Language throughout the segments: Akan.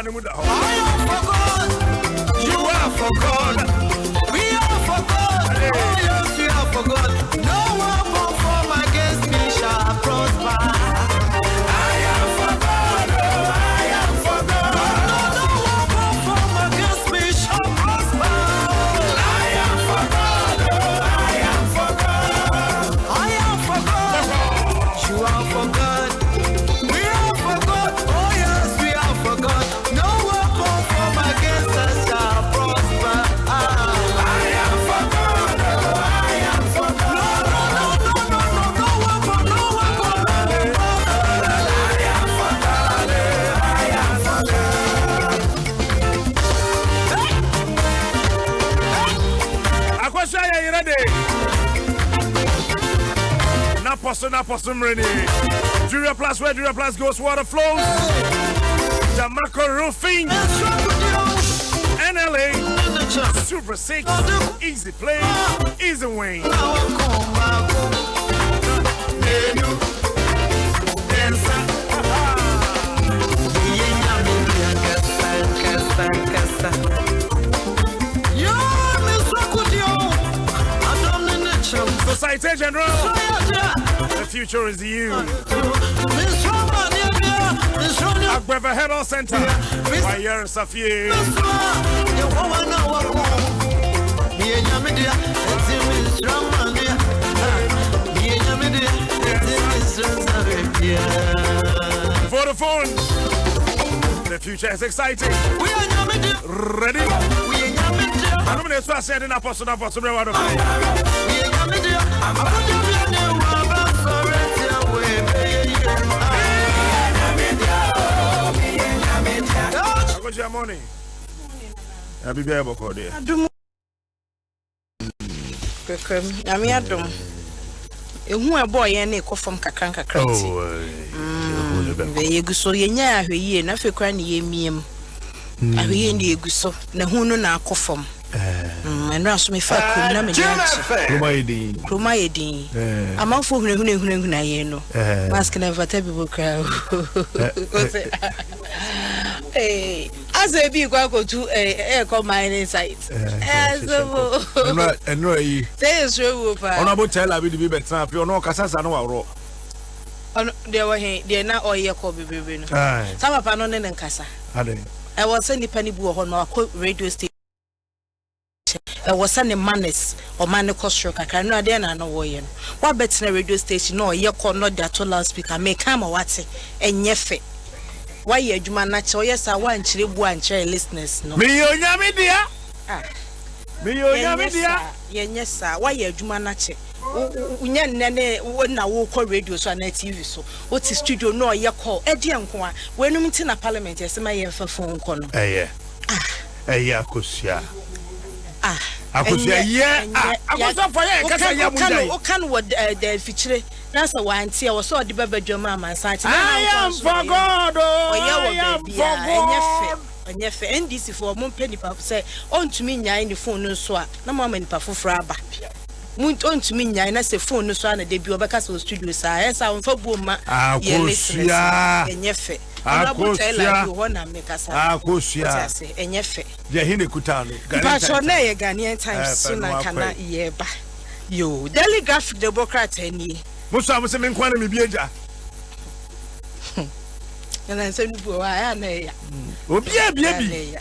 ne mu da hɔ. You are for God. We are for God. Oh yes, we are for God. No weapon formed against me shall prosper. I am for God. Oh, I am for God. No, no weapon formed against me shall prosper. I am for God. Oh, I am for God. I am for God. You are for God. We are for God. Oh yes, we are for God. No weapon formed against us shall prosper. I am for God. Oh, I am for God. No, no, no, no, no, no weapon, no weapon, no weapon. I am for God. I am for God. Akɔhyɛ yɛ yerɛ de. Napɔso napɔso mmerɛ ni. Julia Plus, where Julia Plus goes, water flows. Jamaica Roofing, NLA, Super 6, Easy Play, Easy Win. Societe General, the future is you. Agbeve Herbal Center, Wire Safie. Vodafone, the future is exciting. Ready? I'm going to say, Apostle, Apostle, Apostle, Akɔhyia morning. Biribi ayɛ bɔkɔɔ deɛ. Adom krekram, Nyame adom. Ehu a ɛbɔɔ yɛn ne ɛkɔ fam kakra nkakra nti. Yɛgu so, yɛnya ahwɛ yie na afei koraa ne yɛmia mu. Ahwɛ yie ne yɛgu so na hu no na akɔ fam. Ɛnora so mefa kurom na m'ani agye. Kurom ayɛ din. Kurom ayɛ din. Amanfoɔ hunahuna hunahuna yɛn no. Mask na mfata bi bɔ koraa. Asɛ ebi kɔ akɔtu ɛɛkɔ mining site. Ɛnora yi. Sɛ yɛ suro wuo paa. Ɔno abo tɛla bi de bi bɛtena afei ɔno ɔkasa saa no waworɔ. Ɔno deɛ wɔ he deɛ na ɔyɛ kɔ bebrebe no. Saa papa no ne ne nkasa. Ɛwɔ sɛ nipa no bi wɔ hɔ no wakɔ radio station. Ɛwɔ sɛ ne manners ɔma ne kɔ soro kakra no adeɛ na ano wɔyɛ no. Wabɛtena radio station na ɔyɛ kɔ na ɔde ato loudspeaker meka ama wate ɛnyɛ fɛ. Wayɛ adwuma na kyɛ ɔyɛ saa wankyerɛ bu ankyerɛ listeners no. Meyɛ Onyame dea. Meyɛ Onyame dea. Yɛnyɛ saa, wayɛ adwuma na kyɛ. Nyɛ nnɛ ne wo na wokɔ radio so anaa TV so. Wote studio na ɔyɛ call. Ɛdeɛ nko a. Weinom nti na parliament yɛsɛ ma yɛmfa phone nkɔ no. Ɛyɛ. Ɛyɛ Akosua. Akosua yɛ. Akosua fɔ yɛ kasa yɛ mu gya yi. Woka no wɔ dɛ fikyire na sɛ wante a wɔ sɛ ɔde bɛba dwam amansan ate. I am for God o. Ɔyɛ wɔ baabi a ɛnyɛ fɛ. Ɛnyɛ fɛ. NDC foɔ mo mpɛ nipa sɛ ɔntumi nyae ne phone no nso a na mo ama nipa foforɔ aba. Mo ɔntumi nyae na sɛ phone no so a na da bi ɔbɛka sɛ wɔ studio saa ɛyɛ sɛ ɔmfa buo mma yɛ listeners. Ɛnyɛ fɛ. Honorable Taylor bi hɔ na mekasa. Akosua. Ɛnyɛ fɛ. Deɛ hin ekuta no. Mpatsɔ na ɛyɛ Ghanaian Times so na nka na yɛba. Yo, Daily Graphic de bɔ krataa nie. Mo so a mo sɛ me nko na me bi agya. Na nsɛm no bi wɔ hɔ a ɛyɛ na ɛya. Obi a bie bi.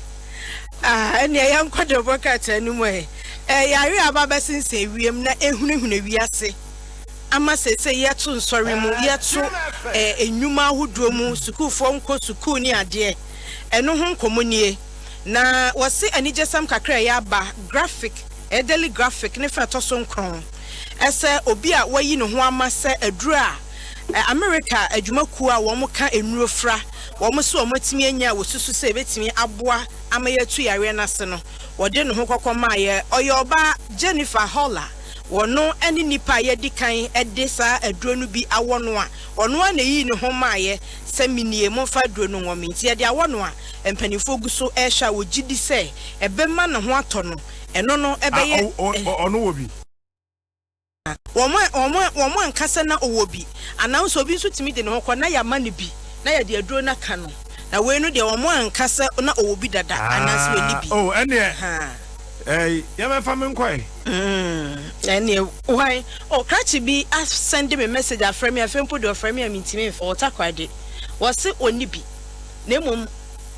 Ah, ɛnea yɛnkɔ de bɔ krataa no mu ɛ. Yare a aba bɛsensɛn wiem na ehunahuna wiase. Ama seesei yɛto nsɔre mu, yɛto nnwuma ahodoɔ mu, sukuufoɔ nkɔ sukuu ne adeɛ. Ɛno ho nkɔmmɔ nie. Na wɔse anigyesɛm kakra a ɛyɛ aba, graphic, ɛyɛ Daily Graphic ne fa ɛtɔ so nkron, ɛsɛ obi a wayi ne ho ama sɛ aduro a Amerika adwumakuo a wɔka nnuro fra wɔn se wɔn atumi anya a wɔsusu sɛ ɛbɛtumi aboa ama yɛatu yareɛ no ase no, wɔde ne ho kɔkɔ maeɛ. Ɔyɛ ɔbaa, Jennifer Holler. Wɔno ne nipa a yɛadi kan de saa aduro no bi awɔ no a ɔno ara na ɛyii ne ho maeɛ sɛ menie, momfa aduro no nwɔ me. Nti yɛde awɔ no a mpanimfoɔ gu so rehwɛ a wɔgye di sɛ ɛbɛma ne ho atɔ no. Ɛno no ɛbɛyɛ. Ɔno wɔ bi. Wɔn anka sɛ na ɔwɔ bi. Anaa nso obi nso tumi de ne ho kɔ na yɛama no bi na yɛde aduro no aka no. Na wei no deɛ wɔn anka sɛ na ɔwɔ bi dada anaasɛ ɔnni bi. Oh, ɛnneɛ ɛɛ yɛmɛfa me nkɔe. Ɛnneɛ hwan? Oh, krakye bi asɛnde me message afrɛ me, afei mpo deɛ ɔfrɛ me a mentumi mfa, ɔwɔ Takoradi. Wɔse ɔnni bi, na mmom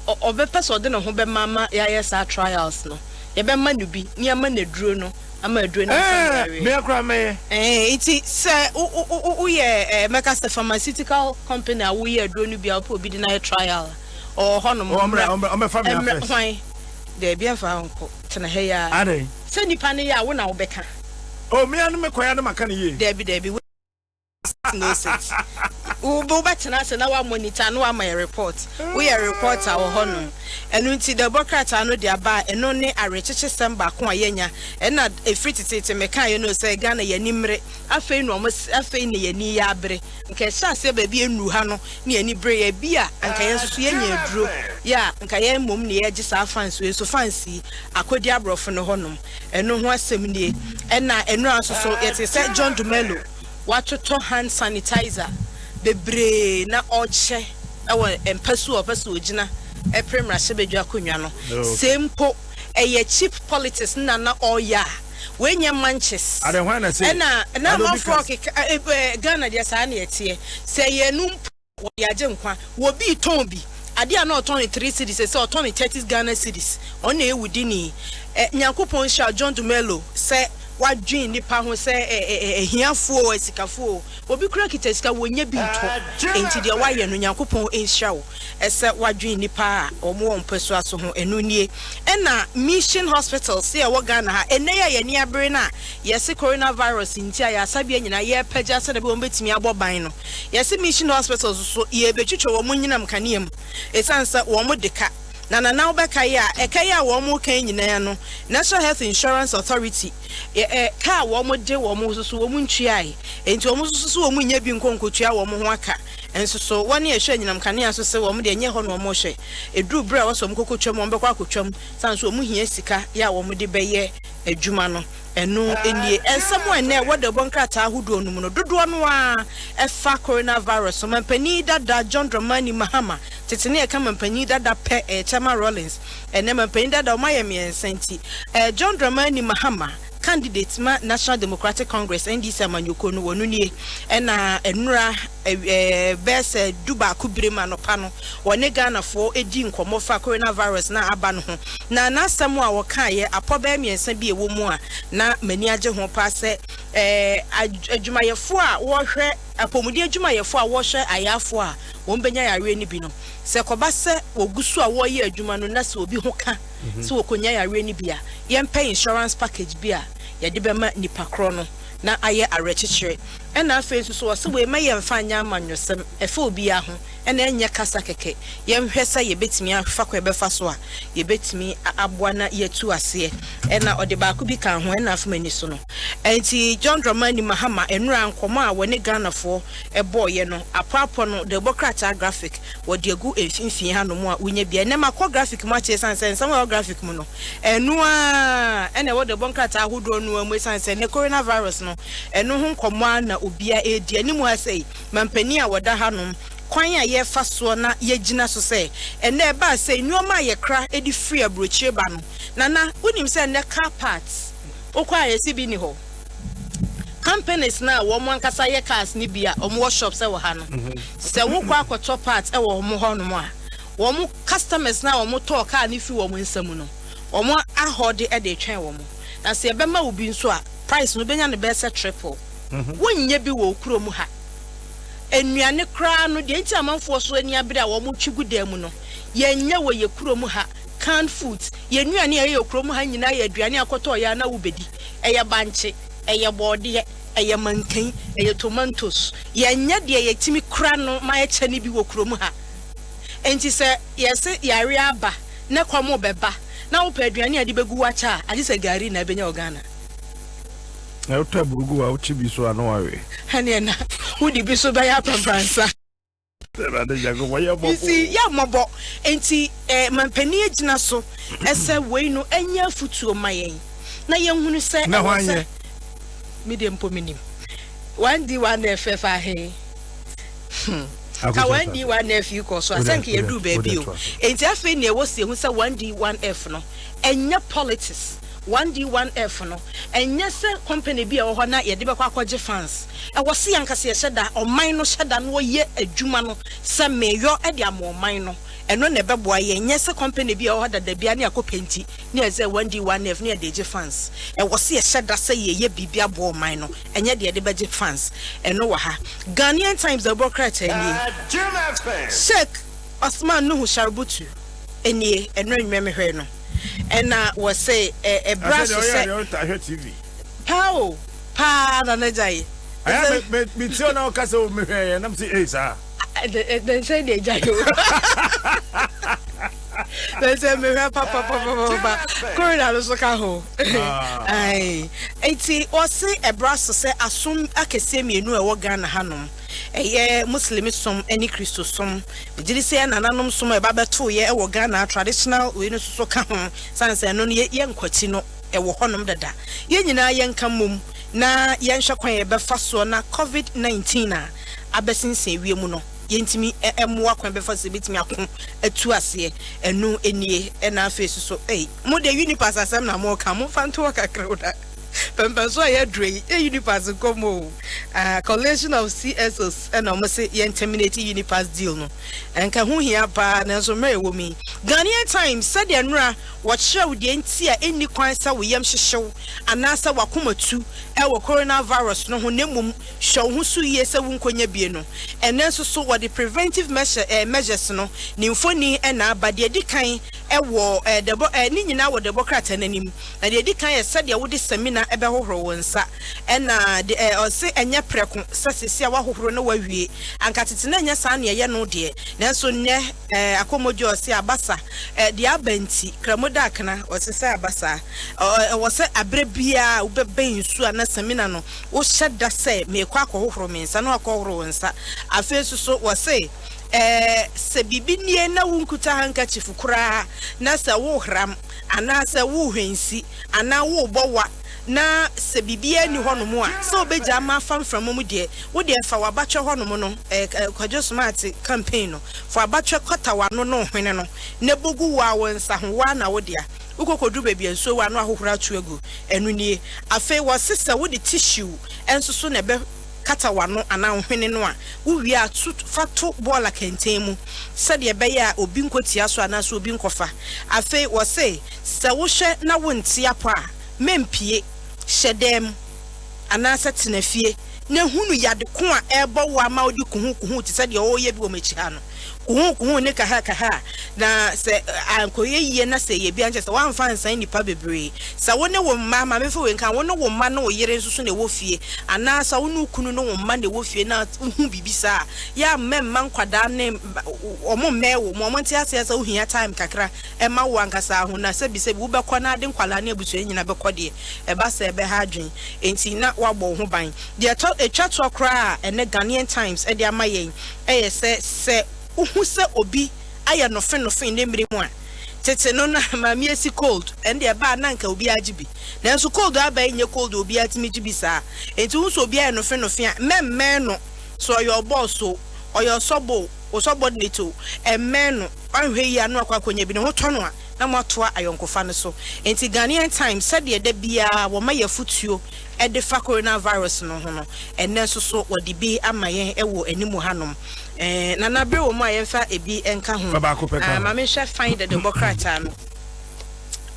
ɔbɛpɛ sɛ ɔde ne ho bɛma ama yɛayɛ saa trials no. Yɛbɛma no bi na yɛama no aduro no ama aduro no asa no yareɛ. Ɛɛ, me koraa mɛyɛ. Ɛɛ, nti sɛ wo wo wo woyɛ ɛɛ mɛka sɛ pharmaceutical company a woyɛ aduro no bi a wopɛ obi de no ayɛ trial a, ɔwɔ hɔnom. Ɔmmra, ɔmmra, ɔmmɛfa me Ɛmmra, first. hwan? Daabi, ɛmfa wo nkɔ, tena ha yi ara. Adɛn? Sɛ nipa no yɛ a, wo na wobɛka. Oh, me ara no mekɔeɛ a na maka no yie. Daabi, daabi, wo knows it. Wo wobɛtena ase na woamonitor na woama yɛ report. Woyɛ reporter wɔ hɔnom. Ɛno nti dawubɔ krataa no de aba a, ɛno ne awerɛkyekyesɛm baako a yɛanya. Ɛna ɛfiri teteete mekaeɛ no sɛ Ghana yɛn ani mmere. Afei na wɔn afei na yɛn ani yɛ abere. Nka ɛhyɛ aseɛ baabi a ɛnnuru ha no na yɛn ani bereeɛ. Ebia anka yɛn nso so yɛanya aduro yɛ a, anka yɛn mmom na yɛregye saa fans wei nso fans yi akɔdi aborɔfo no hɔnom. Ɛno ho asɛm nie. Ɛna nnora nso so yɛte sɛ John Dumelo watotɔ hand sanitizer bebree na ɔrekyɛ wɔ mpa su a ɔpɛ sɛ ɔgyina pere mmarahyɛbadwa akonnwa no. Sei mpo ɛyɛ cheap politics na na ɔreyɛ a, wei nyɛ manches. Ɛna na amanfoɔ rekeka, Ghana deɛ saa na ɛteɛ. Sɛ ɛyɛ ɛno mpo. Wɔde agye nkwa. Wɔ bi retɔn bi. Adeɛ a na ɔtɔn no three cedis seesei ɔtɔn no 30 Ghana cedis. Ɔno na ɛyɛ wo dini. Ɛ Nyankopɔn nhyira John Dumelo sɛ wadwen nnipa ho sɛ ɛ ɛ ɛ ahiafoɔ o asikafoɔ o. Obi koraa kita sika wɔnnya bi ntɔ. Enti deɛ wayɛ no Nyankopɔn nhyira wo sɛ wadwen nnipa a wɔn wɔ mpasua so ho. Ɛno nie. Ɛna Mission Hospitals a ɛwɔ Ghana ha ɛnnɛ yi a yɛn ani abere no a yɛse coronavirus nti ayaresabea nyinaa yɛrepagya sɛdeɛ ɛbɛyɛ wɔbɛtumi abɔ ban no. Yɛse Mission Hospitals nso yɛrebɛtwitwa wɔn nyinam kanea mu ɛsiane sɛ wɔn de ka. Na Nana wobɛkae a, ɛka yi a wɔn reka yi nyinaa no, National Health Insurance Authority, ɛ, ka a wɔn de wɔn nso so wɔn ntuae. Enti wɔn nso so wɔn nnya bi nkɔ nkɔtua wɔn ho aka. Nso so wɔn a ɛhwɛ anyinam kanea nso se wɔn deɛ ɛnyɛ hɔ na wɔn rehwɛ. Ɛduru berɛ a ɛwɔ sɛ wɔn kɔkɔtwa mu a, wɔn bɛkɔ akɔtwa mu. Sane nso wɔn hia sika yɛ a wɔn de bɛyɛ adwuma no. Ɛno nie. Nsɛm a ɛnnɛ ɛwɔ dawubɔ nkrataa ahodoɔ no mu no, dodoɔ no ara ɛfa coronavirus ho. Mampanin dada John Dramani Mahama, tete ne ɛka mampanin dada pɛ, ɛyɛ Chairman Rawlings. Ɛnnɛ mampanin dada, wɔayɛ mmiɛnsa nti, ɛɛ John Dramani Mahama, candidate ma National Democratic Congress, NDC amanyɔkuo no, wɔno nie. Ɛna nnora ɛɛ bɛyɛ sɛ du baako berem anɔpa no, wɔne Ghanafoɔ dii nkɔmmɔ fa coronavirus no a aba no ho. Na n'asɛm a ɔkaeɛ, apɔ bɛyɛ mmiɛnsa bi a ɛwɔ mu a na m'ani agye ho paa sɛ, ɛɛ adwumayɛfoɔ a wɔhwɛ, apɔmuden adwumayɛfoɔ a wɔhwɛ ayarefoɔ a wɔbɛnya yareɛ no bi no, sɛ ɛkɔba sɛ wɔgu so a wɔreyɛ adwuma no na sɛ obi ho ka sɛ wɔkɔnya yareɛ no bi a, yɛmpɛ insurance package bi a yɛde bɛma nipa korɔ no na ayɛ awerɛkyekyerɛ. Ɛna afei nso so ɔse wei mma yɛmfa nyɛ amanyɔsɛm, ɛfa obiara ho, ɛna ɛnyɛ kasa kɛkɛ. Yɛnhwɛ sɛ yɛbɛtumi afa kwan yɛbɛfa so a yɛbɛtumi aboa na yɛatu aseɛ. Ɛna ɔde baako bi kaa ho, ɛna afa m'ani so no. Ɛnti John Dramani Mahama nnora nkɔmmɔ a wɔne Ghanafoɔ bɔeɛ no, apoapoa no, dawubɔ krataa graphic, wɔde agu mfimfini hanom a wonya bi. Ɛnnɛ makɔ graphic mu akyɛ ɛsiane sɛ nsɛm a ɛwɔ graphic mu no, ɛno ara na ɛwɔ dawubɔ nkrataa ahodoɔ no ara mu ɛsiane sɛ ɛnnɛ coronavirus no, ɛno ho nkɔmmɔ ara na obiara redi. Anim ha sei, mampanin a wɔda hanom, kwan a yɛfa soɔ na yɛgyina so sɛ ɛnnɛ ɛbaa sei, nnoɔma a yɛkra de firi aburokyire ba no, Nana, wonim sɛ ɛnnɛ car parts, wokɔ a yɛse bi nni hɔ. Companies no a wɔn ankasa yɛ cars no bi a wɔwɔ shops wɔ ha no, sɛ wokɔ akɔtɔ parts wɔ wɔn hɔnom a, wɔn customers no a wɔtɔɔ car no firi wɔn nsa mu no, wɔn ahɔde de retwɛn wɔn. Na sɛ yɛbɛma wo bi nso a, price no wobɛnya no bɛyɛ sɛ triple. Wonnyɛ bi wɔ wo kurom ha. Nnuane koraa no, deɛ nti a amanfoɔ so ani abere a wɔtwe gu dan mu no, yɛnnyɛ wɔ yɛ kurom ha. Canned foods, yɛn nnuane a yɛyɛ wɔ kurom ha nyinaa yɛ aduane a kɔtɔɔeɛ ara na wobɛdi. Ɛyɛ bankye, ɛyɛ bɔɔdeɛ, ɛyɛ mankan, ɛyɛ tomantos. Yɛnnyɛ deɛ yɛtumi kora no ma ɛkyɛ no bi wɔ kurom ha. Enti sɛ yɛse yareɛ aba na kɔm rebɛba na wopɛ aduane a yɛde bɛgu w'akyɛ a, agye sɛ gari na ɛbɛnya wɔ Ghana. Na wotɔ aburugu a wokye bi so a na wawe. Ɛneɛ na wode bi so bɛyɛ aprapransa. Awurade Nyankopɔn yɛ mmɔbɔ. Nti yɛ mmɔbɔ. Nti eh, mampanin agyina so sɛ wei no ɛnyɛ afutuo ma yɛn na yɛnhunu sɛ Na ɛwɔ hwan sɛ yɛ? Me deɛ mpo menim. 1D 1FF ahe? Hmm. Ka 1D 1F yi kɔ so a, sɛ nka yɛduru baabi o. Enti afei nea ɛwɔ sɛ yɛhu sɛ 1D 1F no, ɛnyɛ politics. 1D 1F no, ɛnyɛ sɛ company bi a ɛwɔ hɔ na yɛde bɛkɔ akɔgye fans. Ɛwɔ sɛ yɛn ankasa yɛhyɛ da, ɔman no hyɛ da na wɔyɛ adwuma no sɛ meyɔ de ama ɔman no. Ɛno na ɛbɛboa yɛn, nyɛ sɛ company bi a ɛwɔ hɔ dada biara ne akɔ penti ne yɛsɛ 1D 1F ne yɛde regye fans. Ɛwɔ sɛ yɛhyɛ da sɛ yɛyɛ biribi aboa ɔman no, ɛnyɛ deɛ yɛde bɛgye fans. Ɛno wɔ ha. Ghanaian Times ɛbɔ krataa nie. Sheikh Osman Nuhu Sharubutu nie, ɛno anwummerɛ mehwɛɛ no. Ɛna wɔse ɛbra so sɛ. Paa o, paa na n'agya yi. Ɛyɛ me me tie na ɔka sɛ o mehwɛ yɛ nam sɛ ee saa. Dɛnsɛn deɛ agya yi o. Dɛnsɛn mehwɛ papapapapa corona no so ka ho. Ayi eti wɔse ɛbra so sɛ asom akɛseɛ mmienu a ɛwɔ Ghana hanom ɛyɛ Muslim som ɛne Kristo som. Megye di sɛ yɛn nananom som a ɛba bɛtoo yɛ ɛwɔ Ghana traditional wei no soso ka ho sane sɛ ɛno no yɛ yɛnkwati no. Ɛwɔ hɔnom dada. Yɛn nyinaa yɛnka mmom na yɛnhwɛ kwan a yɛbɛfa soɔ na Covid 19 a abɛsensɛn wiem no, yɛntumi mmoa kwan bɛfa so yɛbɛtumi ako atu aseɛ. Ɛno nie. Ɛna afei nso so, ei, mo deɛ Unipass asɛm na moreka, momfa nto hɔ kakra o na pɛmpɛnso a yɛaduru yi, yɛ Unipass nkɔmmɔ o. Ah, collation of CSOs ɛna wɔn se yɛn terminate Unipass deal no. Ɛnka ho hia paa, nanso mmerɛ ɛwɔ mu yi. Ghanaian Times, sɛdeɛ nnora Wɔkyerɛw deɛ enti a enni kwan sɛ wo yam hyehye wo anaasɛ w'akoma tu wɔ coronavirus no ho na mmom hwɛ wo ho so yie sɛ wonkɔnya bi no. Ɛnnɛ nso so wɔde preventive measure eh, measures no ne mfoni na aba. Deɛ ɛdi kan wɔ eh, dɛbɔ eh, ne nyinaa wɔ dɛbɔ krataa no anim. Na deɛ ɛdi kan yɛ sɛdeɛ wode samina bɛhohoro wo nsa. Ɛna de eh, ɔse ɛnyɛ prɛko sɛ seesei a woahohoro na woawie. Anka tete na ɛnyɛ saa na yɛyɛ no deɛ, nanso nnɛ eh, akɔmmɔdwo ɔse abasa. Deɛ aba nti, Kramo da akena, ɔse sɛ aba saa. Ɛwɔ sɛ aberɛ biara a wobɛbɛn nsuo anaa samina no, wohyɛ da sɛ merekɔ akɔhohoro me nsa na woakɔhohoro wo nsa. Afei nso so, wɔse sɛ biribi nie na wonkuta handkerchief koraa na sɛ worehram anaasɛ worehwansi anaa worebɔ wa na sɛ biribiara nni hɔnom a, sɛ wobɛgya ama afa mframa mu deɛ, wo deɛ fa w'abatwɛ hɔnom no, Kwadwo Smart campaign no, Fa abatwɛ kɔta w'ano ne wo hwene no, na bɔ gu wo ara wo nsa ho, wo ara na wo dea. Wokɔ kɔduru baabi a nsuo wɔ a, na woahohoro ato agu. Ɛno nie. Afei wɔse sɛ wode tissue nso so na ɛbɛkata w'ano anaa wo hwene no a, wowie a, to fa to bɔɔla kɛntɛn mu sɛdeɛ ɛbɛyɛ a obi nkɔtia so anaasɛ obi nkɔfa. Afei wɔse sɛ wohwɛ na wonte apɔ a, mɛmpue. Hyɛ dan mu anaasɛ tena fie. Na hunu yade ko a ɛrebɔ wo ama wode kuhukuhu te sɛ deɛ ɔreyɛ bi wɔ m'akyi ha no, kuhukuhu ne kahakaha. Na sɛ ankɔyɛ yie na sɛ ɛyɛ bi a, nkyɛ sɛ woamfa ansan nnipa bebree. Sɛ wo ne wo mma, ma memfa wei nka, wo ne wo mma ne wo yere nso so na ɛwɔ fie, anaa sɛ wo ne wo kunu ne wo mma na ɛwɔ fie na wohu biribi saa a, yɛ a mma mma nkwadaa ne wɔn mmɛn wo, ma wɔnte aseɛ sɛ wohia time kakra ma wo ankasa ho, na sɛbisɛbi wobɛkɔ na ade nkwadaa ne abusua nyinaa bɛkɔ deɛ, ɛba saa ɛbɛha adwene. Enti na woabɔ wo ho ban. Deɛ ɛtɔ ɛtwa toɔ koraa a ɛnnɛ Ghanaian Times de ama yɛn yɛ sɛ, sɛ wohu sɛ obi ayɛ nofenofe nnɛ mmere mu a, tete no na Maame Esi cold, ɛno deɛ ɛba a na anka obiara gye bi. Nanso cold a aba yi nyɛ cold a obiara tumi gye bi saa. Enti wohu sɛ obi ayɛ nofenofe a, mɛmmɛn no. Sɛ ɔyɛ ɔbɔs o, ɔyɛ ɔsɔbo o, wo subordinate o, mmɛn no. Woanhwɛ yie a na wakɔ akɔnya bi. Ne ho tɔ no a, na moatoa ayɔnkofa no so. Enti Ghanaian Times, sɛdeɛ da biara wɔma yɛn afotuo de fa coronavirus no ho no, ɛnnɛ nso so wɔde bi ama yɛn wɔ anim hanom. Eh, Nana, bere wɔ mu a yɛmfa ebi nka ho. Fa baako pɛ ka Ah, ho. ma menhwɛ fan dɛdɛbɔ krataa no.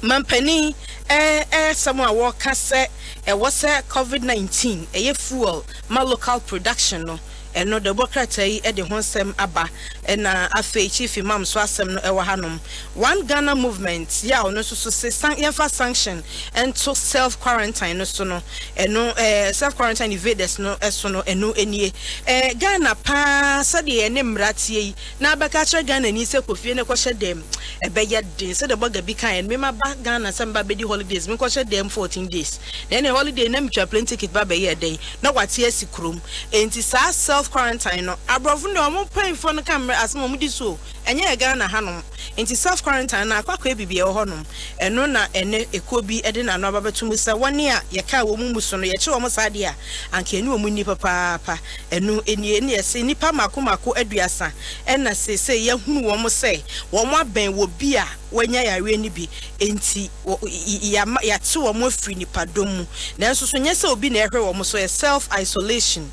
Mampanin eh, eh, sɛm a wɔka sɛ ɛwɔ sɛ COVID-19 ɛyɛ fuel ma local production no, Ɛno dawubɔ krataa yi de ho nsɛm aba na afei Chief Imam nso asɛm no wɔ hanom. One Ghana Movement yi a ɔno nso so se san yɛmfa sanction nto self quarantine no so no, ɛno eh, self quarantine evaders no so no, ɛno nie. Eh, Ghana paa sɛdeɛ yɛne mmara teɛ yi na abɛka akyerɛ Ghanani sɛ kɔ fie na kɔhyɛ dɛm, ɛbɛyɛ den. Sɛdeɛ bɔga bi kaeɛ no, me maba Ghana sɛ meba bɛdi holidays, menkɔhyɛ dɛm 14 days. Na ɛne holiday na metwa plane ticket ba bɛyɛɛ dɛn? Na wate asi kurom. Enti saa self. Self quarantine no, aborɔfo no deɛ wɔn mpanyinfoɔ no ka mmerɛ asɛm a wɔn di so o, ɛnyɛ yɛ Ghana hanom. Nti self quarantine no akɔ akɔyɛ biribi ɛwɔ hɔnom. Ɛno na ɛnɛ ekuo bi de n'ano aba bɛto mu sɛ wɔn a yɛkaa wɔn mmu so no yɛkye wɔn saa deɛ a, anka yɛne wɔn nni papaapa. Ɛno nie, ɛne yɛse nnipa mmaako mmaako 30 ɛna seesei yɛahunu wɔn sɛ wɔn abɛn wɔ bi a wɔanya yareɛ no bi, enti yɛama yɛate wɔn afiri nnipadɔm mu. Nanso so nyɛ sɛ obi na ɛrehwɛ wɔn so, ɛyɛ self isolation.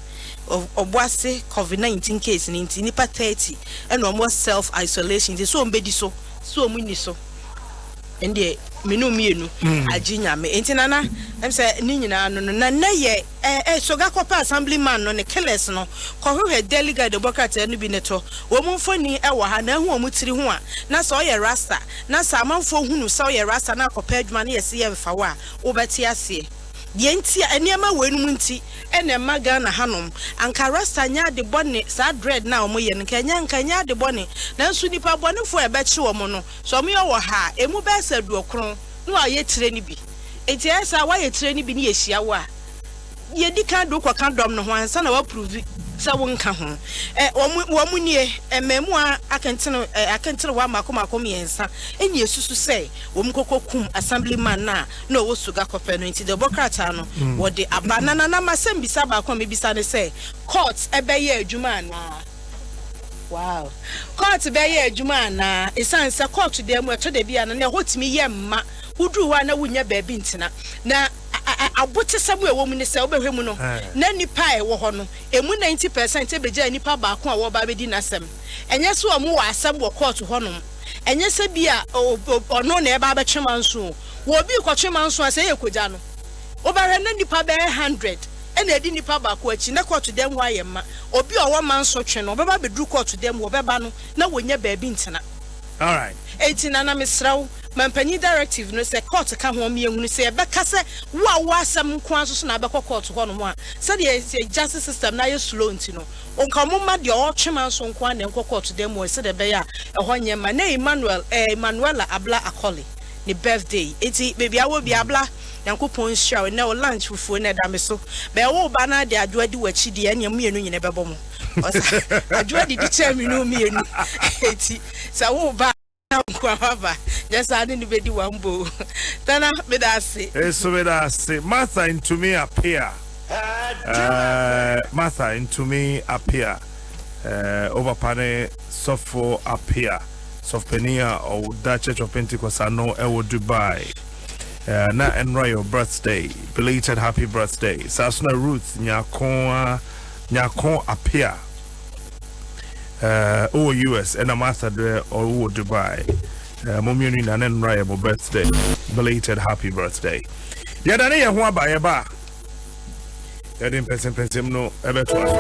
Ɔboase covid 19 case no nti nnipa 30 ɛna wɔn wɔ self isolation, nti sɛ wɔn bɛdi so, sɛ wɔn nni so, ɛndeɛ me ne mmienu agye Nyame. Nti Nana, sɛ ne nyinaa no, na nnɛ yɛ Sogakope assemblyman no ne killers no kɔhwehwɛ Daily Guide bɔ krataa no bi ne to wɔn mfoni ɛwɔ ha na ehu wɔn tiri ho a, na sɛ ɔyɛ rasta na sɛ amanfoɔ hunu sɛ ɔyɛ rasta na akɔpɛ adwuma no, yɛsi yɛ mfa wɔ a, wobɛte aseɛ deɛ nti a nneɛma wɔ enum nti ɛna ɛma Ghana hanom anka rasta nyɛ ade bɔne. Saa dread na wɔn yɛ no, nka ɛnyɛ, nka ɛnyɛ ade bɔne, nanso nipa bɔnefoɔ a ɛbɛkye wɔn no, sɛ wɔn yɛ wɔ ha a, emu bɛyɛ sɛ 90 na wɔayɛ tire no bi. Nti ɛyɛ saa, wɔayɛ tire no bi ne yɛhyia wo a, yɛdi kan de wokɔka dɔm no ho ansa na woaprove sɛ wonka ho. Wɔn nie, mmaamua akentene, akenterewa mmaako mmaako mmiɛnsa ɛne esusu sɛ wɔn kɔkɔ kum assemblyman na na ɔwɔ Sogakope no. Nti deɛ ɔbɔ krataa no wɔde aba. Na Nana, masɛm bisa baako a mebisa ne sɛ, court ɛbɛyɛ adwuma anaa? Wow, court bɛyɛ adwuma anaa? Ɛsiane sɛ court deɛ mu ɛtɔ da bi a no na ɛhɔ tumi yɛ mma woduru hɔ a na wonya baabi ntena, na abotesɛm a ɛwɔ mu ne sɛ wobɛhwɛ mu no na nipa a ɛwɔ hɔ no emu 90% ɛbɛgya nipa baako a wɔba abɛdi n'asɛm. Ɛnyɛ sɛ ɔmo wɔ asɛm wɔ court hɔnom, ɛnyɛ sɛ bi a ɔno na ɛba abɛtwe ma nso o, wɔ obi kɔtwe ma nso a, sɛ ɛyɛ kogya no, wobɛhwɛ na nipa bɛyɛ 100 ɛna ɛdi nipa baako akyi, na court dɛm hɔ ayɛ mma. Obi a ɔwɔ ma nso twe no, ɔbɛba abɛduru court dɛm hɔ, ɔbɛba no na wɔnya baabi ntena. Enti Nana, mesrɛ wo, mampanyin directive no sɛ court ka ho ɔmo yɛhunu sɛ yɛbɛka sɛ wo a wo asɛm nko ara nso so na abɛkɔ court hɔnom a, sɛdeɛ yɛ justice system na ayɛ slow nti no, nka ɔmo ma deɛ ɔretwe ma nso nko ara na ɛnkɔ court dɛm mu, sɛdeɛ ɛbɛyɛ a ɛhɔ nyɛ ma. Na Emmanuel Emmanuela Abla Akɔle ne birthday, eti beebi awɔ bi, Abla, Nyankopɔn nhyira wo. Nnɛ wo lunch fufuo na ɛda me so. Bɛɛ wo ba na de adwoa di w'akyi deɛ, ɛnea mmienu nyina ɛbɛbɔ mo. Ɔsa adwoa didi kyɛn me no mmienu, eti sɛ wo ba nko aba nyɛ saa ne ne bɛdi one bowl. Tana, meda ase. Eso meda ase. Martha Ntumi Apia. Martha Ntumi Apia. O papa ne Sɔfo Apia. Sɔfo a ɔda Church of Pentecost ano ɛwɔ Dubai. Na ɛnora your birthday. Belated happy birthday. Saa so na Ruth Nyako Nyako Apia. Ɔwɔ US ɛna Martha deɛ ɔwɔ Dubai. Mo mmienu nyinaa ne nnora yɛ mo birthday. Belated happy birthday. Yɛda ne yɛn ho aba, yɛba a yɛde mpɛnsɛmpɛnsɛm no ɛbɛto aso.